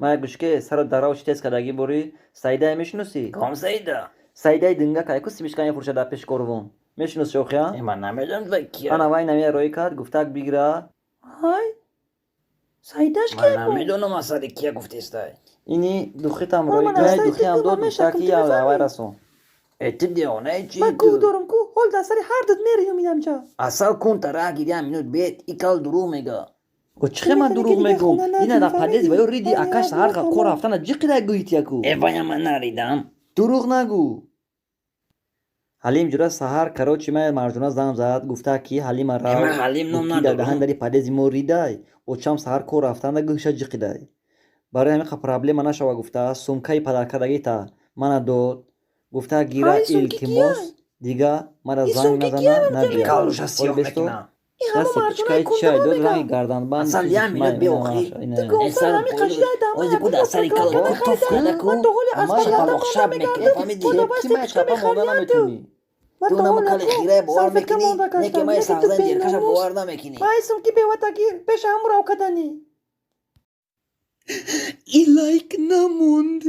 Мая, гӯшке, саро дарав чи тез кардагӣ борӣ. Саидае мешиносӣ? Ком Саида? Саидаи динга кайку симишка мефурӯшад дар пеши корвон. Мешиносӣ охия? Э, ман намедонам, вай кия. Ана вай намия роӣ кард, гуфтак бигира. Ҳай, Саидаш Ман кия ку? намедонам, асари кия гуфтестай. Ини духитам Ман роӣ ман кард, аз саи духиам ту дод, ман гуфтак мешакам, ки ту мефаҳмӣ? вай расон. Э, ту девонаи чи? Ман гӯ дорам ку, ҳол дар сари ҳар дуд мериём инамҷа. Асал кун, тара гиря минут бет, икал дурӯғ мега. О, чӣ хе ман Метавонӣ дурӯғ ки дигар мегӯм? хона Ина надӣ, дар подъезд фаҳмидӣ? ва ё риди Ман акаш як саҳар бор кор хона. рафтана ҷиқида гӯйти яку. Э, вая ман наридам. Дурӯғ нагӯ. Ҳалим ҷура саҳар, короче, ман Марҷона занг зад, гуфта ки Ҳалима Э, рав. ман Ҳалим ном Гуфт ки дар надорам. даҳан дари подъезди мо ридай, очам саҳар кор рафтанда гӯша ҷиқидай. Барои ҳамин қа проблема нашава гуфта, сумкаи падаркардагита мана дод. Гуфта гира, Ҳай, сумки илтимос, кияй? дига мара Ин занг сумки назана, кияй, ман набия. Калуша Ой, сиёҳ бесто. мекунам. Ин ҳама Даст марҷонаи сепичкаи чай кунда дод, ранги мегам. гарданбанд. Асал, як минут биё охи. Ту гомсар Э, ҳами қашидай дама. Ози ку дар сари кал ку туф карда ку. Ман то ҳоли аз Ман парянда шапалоқ шаб монда мекунӣ, мегардам. фаҳмидӣ? Бо давай Ки ман сепичка чапа монда мехарям ту. наметунӣ. Ман Ту то намо ҳола кали ку хирае бовар салфетка мекунӣ, монда не ки гаштам. ман Не ки ту сағзани деркаша беномус. бовар намекунӣ. Ман сумки беватагир пеша ҳаму рав каданӣ. И лайк намонд.